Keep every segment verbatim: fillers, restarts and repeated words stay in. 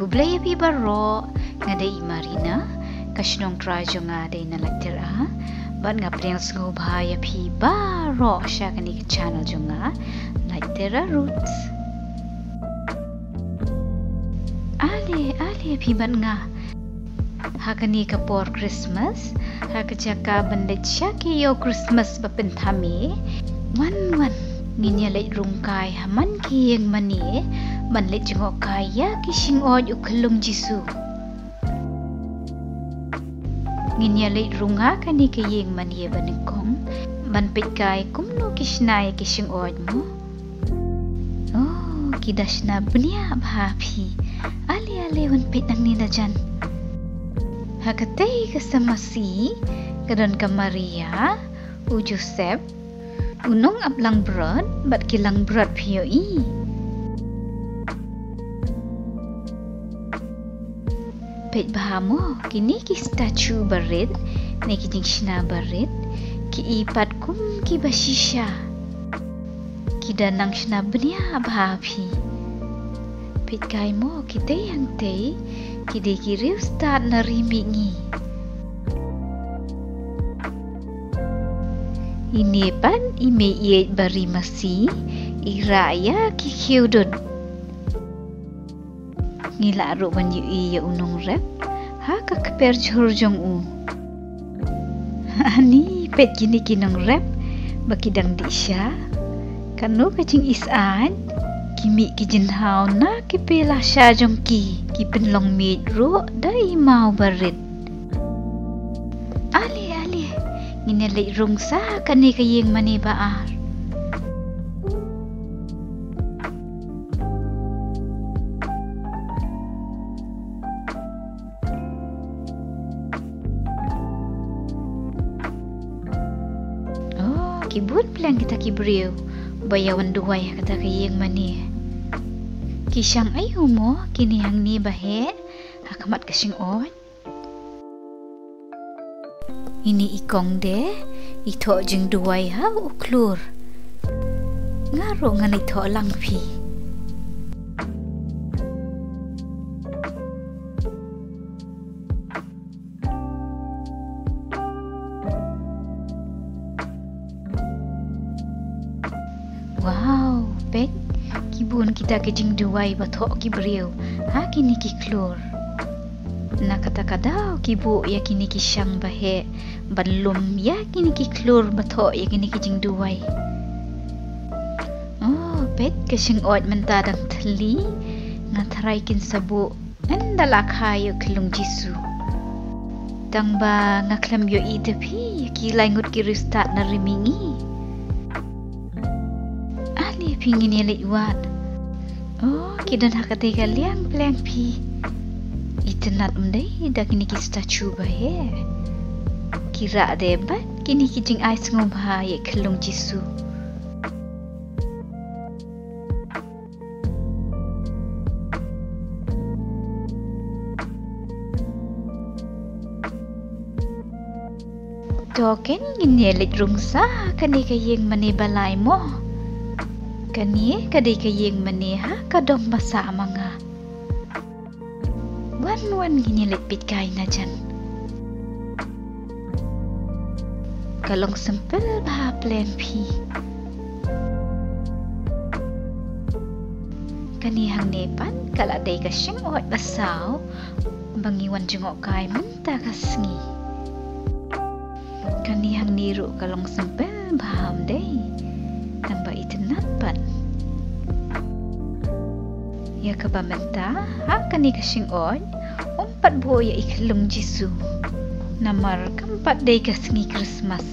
Khublei ïa phi baroh, nga dei i Marina, ka shnong trai jong nga dei na Laitera, bad nga pdiang sngewbha ïa phi baroh sha kane ka channel jong nga, Laitera Roots. Ale, ale phi bad nga. Ha kane ka por Christmas, ha ka jaka ban leit sha ki ïew Christmas ba pynthame, wan wan ngin ïa leit rung kai ha man ki ïing mane, ban leit jngoh kai ïa ki shingoid u khyllung Jisu. Ngin ïa leit rung ha kane ka ïing mane ba nyngkong, ban peit kai kumno ki shna ïa ki shingoid mo. Oh, ki da shna bniah bha phi. Ale ale wan peit nangne da jan. Ha katei ka samasi, ka don ka Maria, u Joseph, u nong ap langbrot, bad ki langbrot phi ïohi. Peit bha mo, kine ki statue barit, ne ki jingshna barit, ki i pat kum ki ba shisha. Ki da nang shna bniah bha phi. Peit kai mo, kitei hangtei, ki dei ki riewstad na ri mihngi. Ine pat i mei ïeit ba ri masi, i rah ïa ki khiew dud. Ngi lah ruh ban ïohi ïa u nongrep ha ka kper jhur jong u. Ani, peit kine ki nongrep ba ki dang dih sha. Kano ka jingisaiñ, ki mih ki jynhaw na ki pela sha jong ki, ki pynlong miej ruh da i maw barit. Ale ale, ngin ïa leit rung sa kane ka ïing mane ba ar. Oh, ki bun pleng kita ki briew ba ïa wan duwai ha kata ka ïing mane. Ki shang aiu mo kine hangne ba heh ha khmat ka shingoid? Ine i kong de i thoh jingduwai ha u khlur. Nga ruh ngan ïa thoh lang phi. Wow, peit, ki bun kita ki jingduwai ba thoh ki briew ha kine ki khlur. Na kata ka daw ki buh ïa kine ki shang ba heh ban lum ïa kine ki khlur ba thoh ïa kine ki jingduwai. Oh, peit ka shingoid mynta dang thylli, nga tharai kin sa buh ynda la kha ïa u khyllung Jisu. Tang ba nga khlem ïohi te phi ïa ki lai ngut ki riewstad na ri mihngi. Ale phi ngin ïa leit wad. Oh, ki don ha katei ka liang pleng phi. Itynnad ym dei da kine ki statue ba heh. Ki rah de bad kine ki jingai sngewbha ïa u khyllung Jisu. To ken ngin ïa leit rung sa kane ka ïing mane ba lai mo. Kane ka dei ka ïing mane ha ka dong ba sah ma nga. Wan wan ngin ïa leit peit kai na jan. Ka long sempel bha pleng phi. Kane hangne pat ka la dei ka shingoid ba saw ba ngi wan jngoh kai mynta ka sngi. Kane hangne ruh ka long sempel bha ym dei? Tang ba itynnad pat. Ïa kaba mynta ha kane ka shingoid ym pat buh ïa i khyllung Jisu. Namar kam pat dei ka sngi Christmas.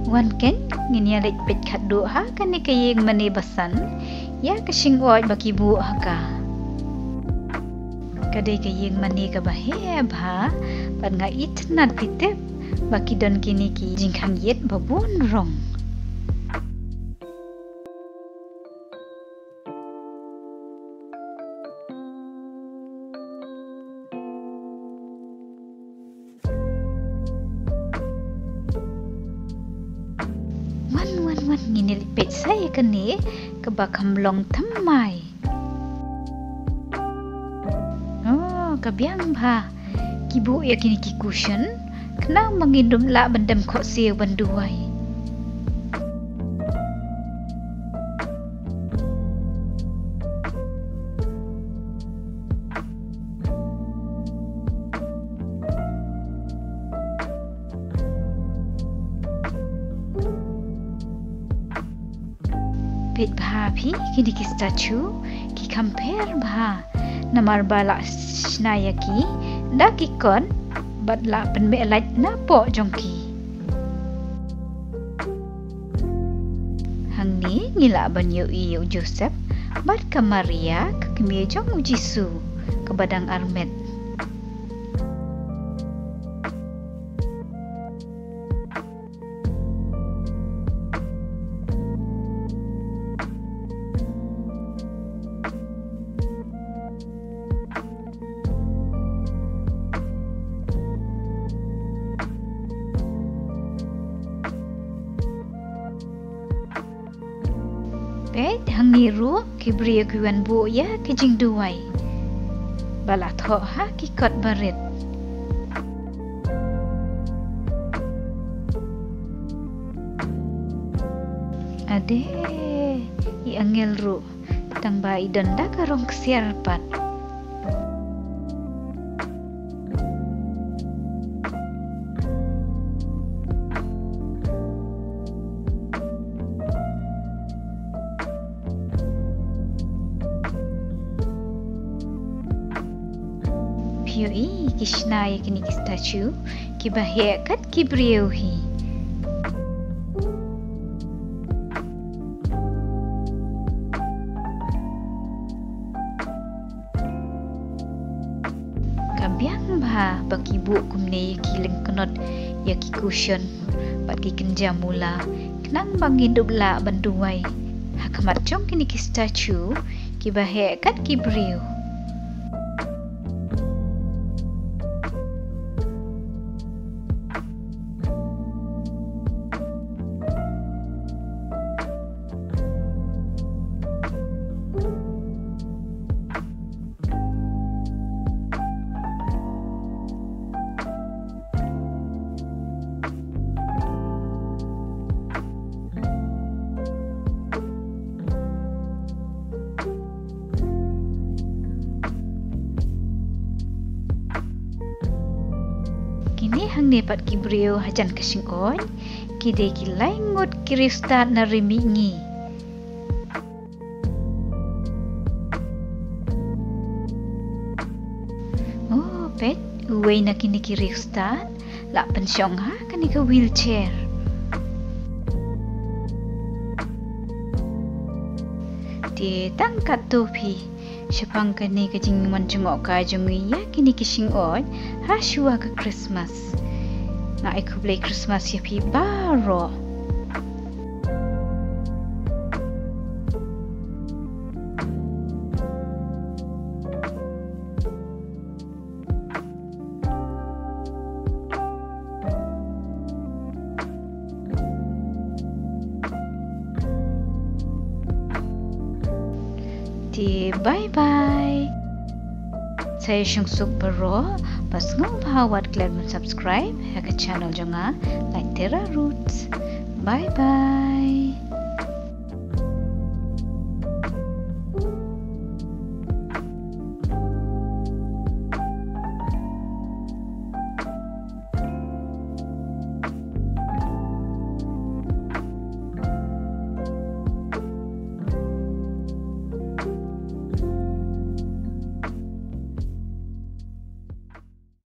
Wan ken ngin ïa leit peit khatduh ha kane ka ïing mane ba san ïa ka shingoid ba ki buh ha ka. Ka dei ka ïing mane kaba heh bha bad nga itynnad phi tip ba ki don kine ki jingkhang ïit ba bun rong. Wan ngin ïa leit peit sa ïa kane kaba kham long thymmai. Oh, ka biang bha. Ki buh ïa kine ki cushion khnang ba ngin ym lah ban dem khohsiew ban duwai. Peit bha phi, kine ki statue ki kham pher bha. Namar ba la shna ïa ki da ki kot bad la pynbeit lait napoh jong ki. Hangne ngi lah ban ïohi ïa u Joseph bad ka Maria, ka kmie jong u Jisu, kaba dang armet. Peit hangne ruh ki briew ki wan buh ïa ki jingduwai ba la thoh ha ki kot barit. Ade, i angel ruh, tang ba i don da ka rong ksiar pat. Phi ïohi, ki shna ïa kine ki statue kiba heh kat ki briew hi. Ka biang bha ba ki buh kumne ïa ki lyngknot, ïa ki cushion bad ki kynja mula, khnang ba ngin ym lah ban duwai ha khmat jong kine ki statue kiba heh kat ki briew. Kine hangne pat ki briew hajan ka shyngkhot, ki dei ki lai ngut ki riewstad na Ri Mihngi. Oh, peit, uwei na kine ki riewstad la pynshong ha kane ka wheelchair. Te tang katto phi, shaphang kane ka jingwan jngoh ka jong ngi ïa kine ki shyngkhot ha shuwa ka Christmas. Nga ai khublei Christmas ïa phi baroh. Te bye bye. Sa ïa shong suk baroh, bad sngewbha wat klet ban subscribe ha ka channel jong nga, Laitera Roots. Bye bye.